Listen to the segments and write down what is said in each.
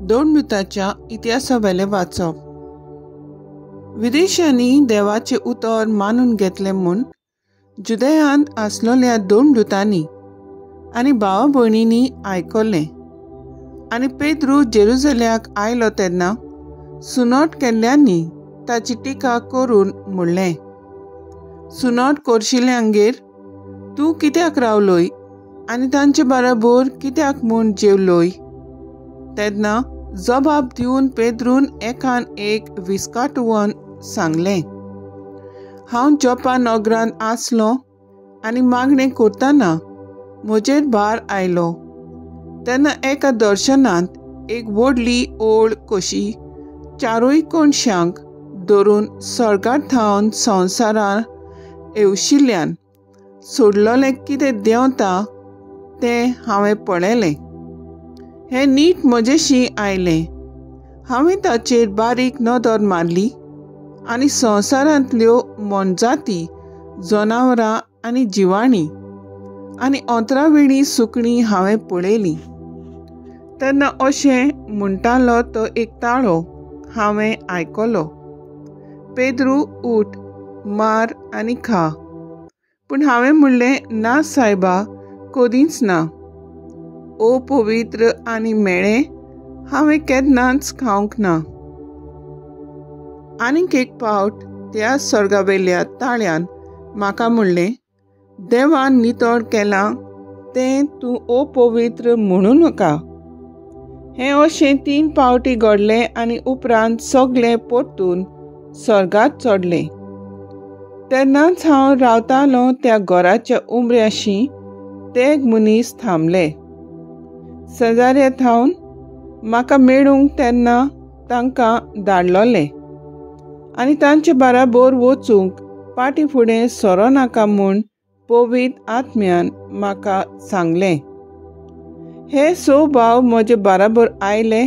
दोन इतिहासावेलें वाचप. विदेशांनी देवाचें उतर मानून घेतलें म्हूण जुदयांत आसलोल्या दोन दुतांनी आनी भावा भयणींनी आयकलें आनी पेद्रू जेरुजल्याक आयलो तेन्ना सुनोट केल्ल्यांनी ताची टिका करून म्हणलें, सुनोट करशिल्ल्यांगेर तूं कित्याक रावलोय आनी तांचे बराबर कित्याक म्हूण जेवलोय? तेन्ना जबाब दिवन पेद्रून एकान एक विस्काटुवन सांगलें, हांव जोपा नगरांत आसलो आनी मागणें करतना म्हजेर भार आयलो. तेन्ना एका दर्शनांत एक व्हडली ओळ कशी चारूय कोणशांक धरून स्वर्गार थावन संवसारार येवशिल्ल्यान सोडलोलें कितें देंवता तें हांवें पळयलें. हें नीट म्हजेशी आयलें. हांवें ताचेर बारीक नदर मारली आनी संवसारांतल्यो मोनजाती, जनावरां आनी जिवाणीं आनी अंतरावेणी सुकणीं हांवें पळयलीं. तेन्ना अशें म्हणटालो तो एक ताळो हांवें आयकलो, पेद्रू उठ, मार आनी खा. पूण हांवें म्हणलें, ना सायबा, कदींच ना. ओ पवित्र आनी मेळें हांवें केन्नाच खावंक ना. आनीक एक पावट त्या स्वर्गावेल्या ताळ्यान म्हाका म्हणलें, देवान नितळ केलां तें तूं अपवित्र म्हणूं नाका. हें अशें 3 पावटी घडलें आनी उपरांत सगळें परतून स्वर्गांत चडलें. तेन्नाच हांव रावतालों त्या घराच्या उमऱ्याशी तेग मनीस थांबले. शेजाऱ्या थावन म्हाका मेळूंक तेन्ना तांकां धाडलोलें आनी तांचे बराबर वचूंक पाटी फुडें सरो नाका म्हूण पवित्र आत्म्यान म्हाका सांगलें. हे 6 भाव म्हजे बराबर आयले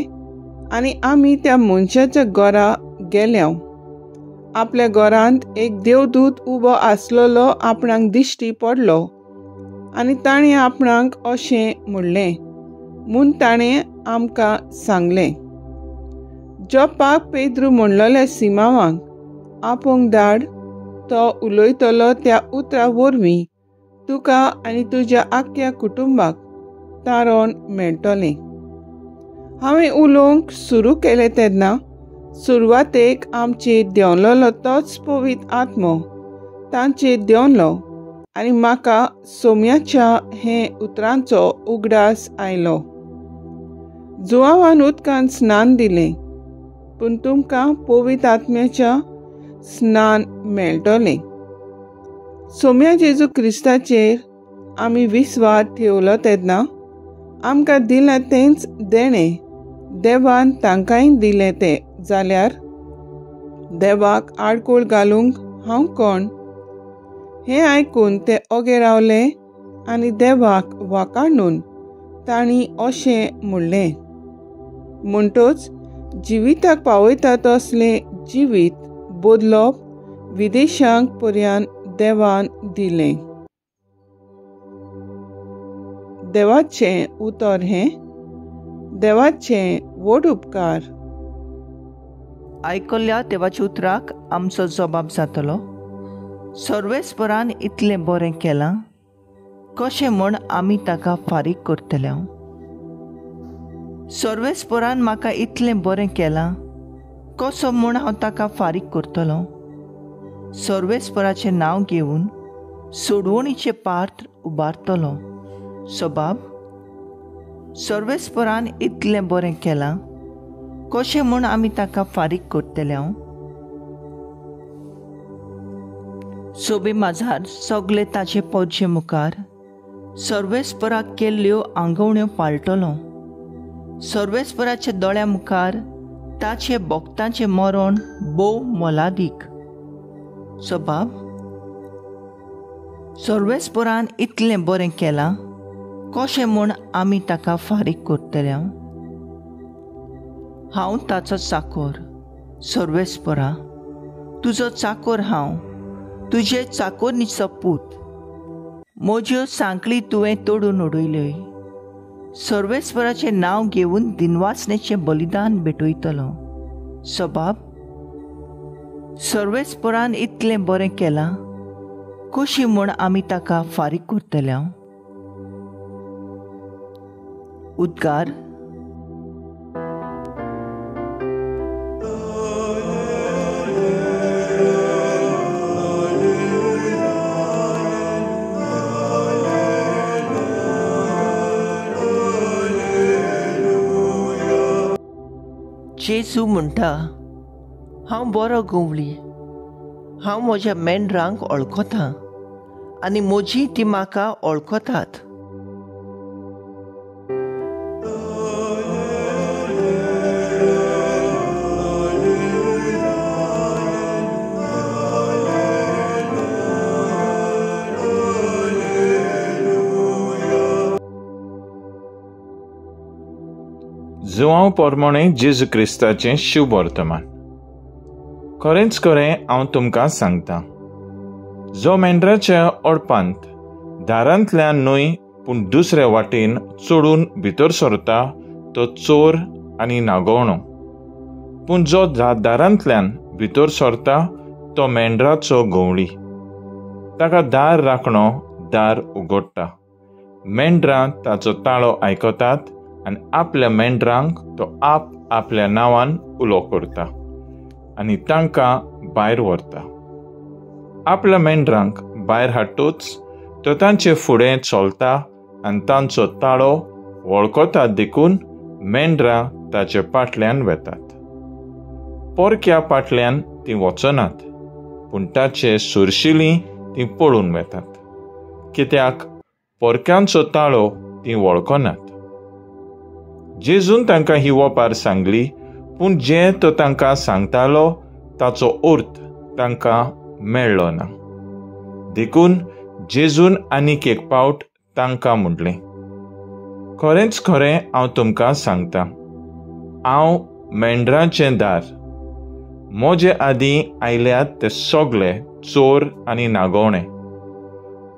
आनी आमी त्या मनशाच्या घरा गेल्या. आपल्या घरांत एक देवदूत उबो आसलेलो आपणाक दिश्टी पडलो आनी ताणें आपणाक अशें म्हणलें म्हूण ताणें आमकां सांगलें. जोपाक पेद्रू म्हणलेल्या सिमावांक आपोवंक धाड, तो उलयतलो त्या उतरा वरवीं तुका आनी तुज्या आख्ख्या कुटुंबाक तारण मेळटलें. हांवें उलोवंक सुरू केलें तेन्ना सुरवातेक आमचेर देंवलोलो तोच पवित्र आत्मो तांचेर देंवलो आनी म्हाका सोम्याच्या हे उतरांचो उगडास आयलो. जुवावान उदकान स्नान दिलें, पूण तुमकां पवित्र आत्म्याच्या स्नान मेळटलें. सोम्या जेजू क्रिस्ताचेर आमी विस्वास ठेवलो तेन्ना आमकां दिलां तेंच देणें देवान तांकांय दिलें तें जाल्यार देवाक आडकोळ घालूंक हांव कोण? हें आयकून ते ओगे रावले आनी देवाक वाकाणून तांणी अशें म्हणलें, म्हणटच जिविताक पावयता तसलें जिवीत बदलप विदेशांक पर्यान देवान दिलें. देवाचें उतर हें देवाचें व्हड उपकार. आयकल्ल्या देवाच्या उतराक आमचो जबाब जातलो. सर्वेस्परान इतलें बरें केलां, कशें म्हूण आमी ताका फारीक करतले? सर्वेस्परान म्हाका इतलें बरें केलां, कसो म्हूण हांव ताका फारीक करतलो? सर्वेस्पराचें नांव घेवन सोडवणीचें पात्र उबारतलो. सबाब, सर्वेस्परान इतलें बरें केलां, कशें म्हूण आमी ताका फारीक करतले? सोबे माजार सगळे ताचे पोरचे मुखार सर्वेस्पराक केल्ल्यो आंगवण्यो पाळटलो. सर्वेस्पराच्या दोळ्या मुखार ताचे भक्तांचें मरण भोव मोलादीक. सबाब, सर्वेस्परान इतलें बरें केलां, कशें म्हूण आमी ताका फारीक करतले? हांव ताचो चाकोर, सर्वेस्परा, तुजो चाकोर हांव, तुजे चाकोरनीचो पूत. म्हज्यो सांकळी तुवें तोडून उडयल्यो. सर्वेस्पराचें नांव घेवन दिनवासनेचें बलिदान भेटयतलो. सबाब, सर्वेस्परान इतलें बरें केलां, कशी म्हूण आमी ताका फारीक करतले? उद्गार. जेजू म्हणटा, हांव बरो गवळी, हांव म्हज्या मेंढरांक वळखतां आनी म्हजी ती म्हाका वळखतात. जुआंव पोरमोणे जेजू क्रिस्ताचें शुभवर्तमान. खरेंच खरें हांव तुमकां सांगता, जो मेंढराच्या ओडपांत दारांतल्यान न्हय पूण दुसरे वाटेन चडून भितर सरता तो चोर आनी नागोवणो, पूण जो दारांतल्यान भितर सरता तो मेंढराचो गवळी. ताका दार राखणो दार उगडटा, मेंढरां ताचो ताळो आयकतात आनी आपल्या मेंढरांक तो आप आपल्या नांवान उलो करता आनी तांकां भायर व्हरता. आपल्या मेंढरांक भायर हाडटूच तो तांचे फुडें चलता आनी तांचो ताळो वळखता, देखून मेंढरां ताचे फाटल्यान वेतात. पोरक्या फाटल्यान तीं वचनात, पूण ताचे सुरशिलीं तीं पळून वेतात, कित्याक पोरक्यांचो ताळो तीं वळखनात. जेजून तांकां ही वपार सांगली, पूण जें तो तांकां सांगतालो ताचो अर्थ तांकां मेळ्ळो ना. देखून जेजून आनीक एक पावट तांकां म्हणलें, खरेंच खरें हांव तुमकां सांगता, हांव मेंढरांचें दार. म्हजे आदीं आयल्यात ते सगळे चोर आनी नागोवणे,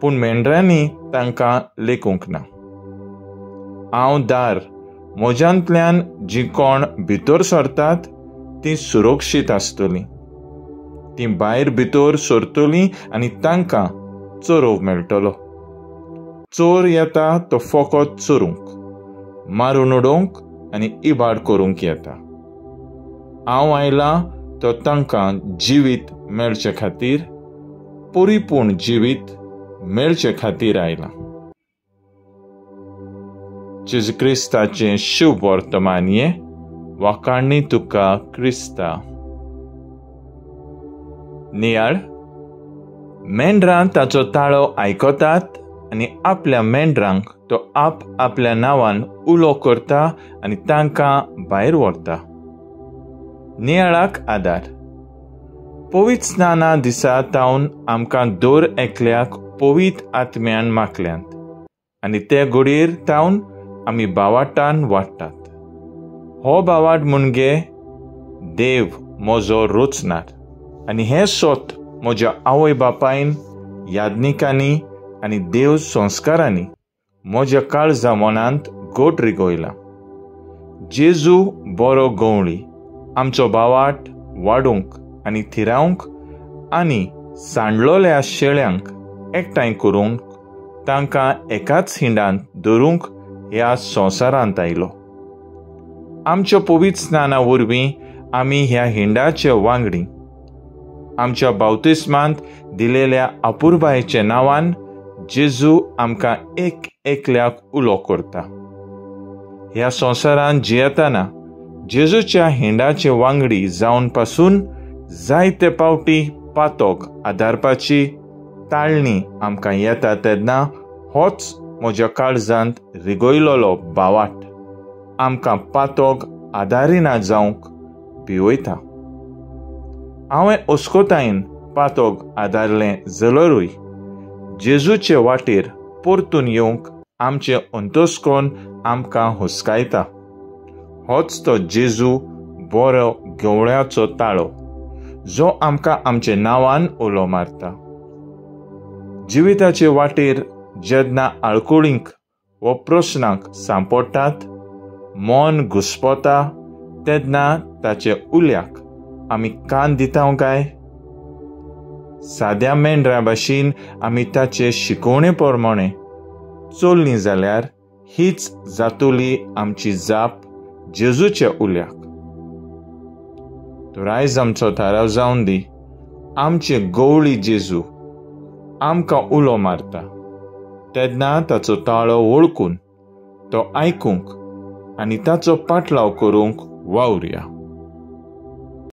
पूण मेंढरांनी तांकां लेखूंक ना. हांव दार, म्हज्यांतल्यान जीं कोण भितर सरतात तीं सुरक्षीत आसतलीं, तीं भायर भितर सरतलीं आनी तांकां चरोव मेळटलो. चोर येता तो फकत चोरूंक, मारून उडोवंक आनी इबाड करूंक येता. हांव आयलां तो तांकां जिवीत मेळचे खातीर, परिपूर्ण जिवीत मेळचे खातीर आयलां. जेजू क्रिस्ताचें शुभ वर्तमान हें. वाखाणणी तुका क्रिस्ता. नियाळ. मेंढरां ताचो ताळो आयकतात आनी आपल्या मेंढरांक तो आप आपल्या नांवान उलो करता आनी तांकां भायर व्हरता. नियाळाक आदार. पवित्र स्नाना दिसा तावन आमकां दर एकल्याक पवित्र आत्म्यान मागल्यांत आनी ते घडयेर तावन आमी बावाटान वाडटात. हो बावाट म्हणजे देव म्हजो रचणार आनी हें सत म्हज्या आवय बापायन, याज्ञिकांनी आनी देव संस्कारांनी म्हज्या काळजा मनांत गोट रिगयला. जेजू बरो गवळी आमचो बावाट वाडूंक आनी थिरावंक आनी सांडलोल्या शेळ्यांक एकठांय करूंक, तांकां एकाच हिंडांत धरूंक ह्या संवसारांत आयलो. आमच्या पवित्र स्नाना वरवीं आमी ह्या हिंडाचे वांगडी. आमच्या बावतिस्मांत दिलेल्या अपुरबायेच्या नांवान जेजू आमकां एक एकल्याक उलो करता. ह्या संवसारांत जियेतना जेजूच्या हिंडाचे वांगडी जावन पासून जायते पावटी पातोक आदारपाची ताळणी आमकां येता तेन्ना होच म्हज्या काळजांत रिगयलोलो बावाट आमकां पातोक आदारिना जावंक भिवयता. हांवें अस्कोतायेन पातोक आदारलें जाल्यारूय जेजूचे वाटेर परतून येवंक आमचें अंतस्कोन आमकां हुस्कायता. होच तो जेजू बरो गवळ्याचो ताळो जो आमकां आमचे नांवान उलो मारता. जिविताचे वाटेर जेन्ना आळकुळींक वो प्रस्नाक सांपडटात, मन घुस्पता तेन्ना ताचे उल्याक आमी कान दिता काय? साद्या मेंढरा भाशेन आमी ताचे शिकवणे प्रमाणे चल्लीं जाल्यार हीच जातली आमची जाप जेजूच्या उल्याक. तर आयज आमचो थाराव जावन दी, आमचे गवळी जेजू आमकां उलो मारता तेन्ना ताचो ताळो वळखून तो आयकूंक आनी ताचो पाटलाव करूंक वावरुया.